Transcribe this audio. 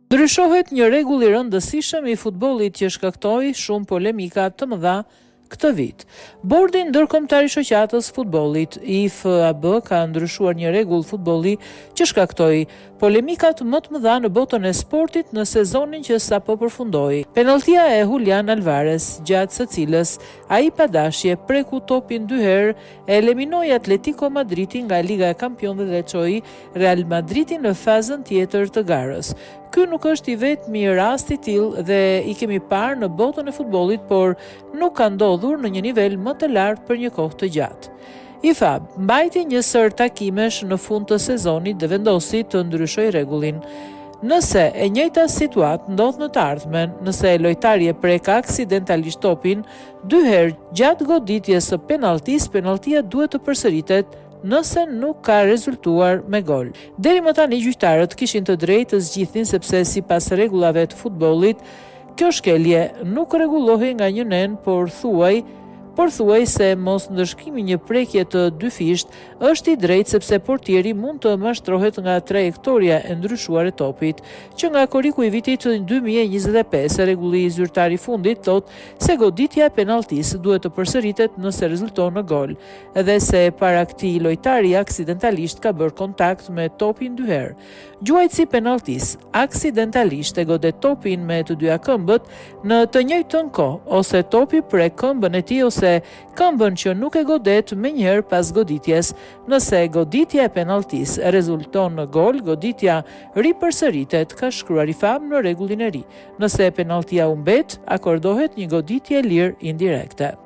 Ndryshohet një rregull i rëndësishëm i futbollit që shkaktoi shumë polemika të mëdha këtë vit. Bordi Ndërkombëtar i Shoqatës Futbollit, IFAB, ka ndryshuar një rregull futbolli që shkaktoi polemikat më të mëdha në botën e sportit në sezonin që sapo përfundoi. Penalltia e Julian Alvarez, gjatë së cilës ai pa dashje preku topin dy herë, e eliminoi Atletico Madridin nga Liga e Kampionëve dhe çoi Real Madridin në fazën tjetër të garës. Ky nuk është i vetmi rast i tillë dhe i kemi parë në botën e futbollit, por nuk ka ndodhur në një nivel më të lartë për një kohë të gjatë. IFAB mbajti një sërë takimesh në fund të sezonit dhe vendosi të ndryshojë rregullin. Nëse e njëjta situatë ndodh në të ardhmen, nëse lojtari e prek aksidentalisht topin dy herë gjatë goditjes së penalltisë, penalltia duhet të përsëritet nëse nuk ka rezultuar me gol. Deri më tani gjyqtarët kishin të drejtë të zgjidhnin sepse sipas rregullave të futbollit, kjo shkelje nuk rregullohej nga një nen por thuaj por thuaj se mosndëshkimi i një prekje të dyfishtë është i drejtë sepse portieri mund të mashtrohet nga trajektorja e ndryshuar e topit. Që nga korriku i vitit 2025, rregulli zyrtar i fundit thotë se goditja e penalltisë duhet të përsëritet nëse rezulton në gol. Dhe se para këtij lojtari aksidentalisht ka bërë kontakt me topin dy herë. Gjuajtësi i penalltisë aksidentalisht e godet topin me të dyja këmbët në të njëjtën kohë, ose topi prek këmbën e tij ose këmbën që nuk e godet menjëherë pas goditjes. Nëse goditja e penalltisë rezulton në gol, goditja ripërsëritet, ka shkruar IFAB në rregullin e ri. Nëse penalltia humbet, akordohet një goditje e lirë indirekte.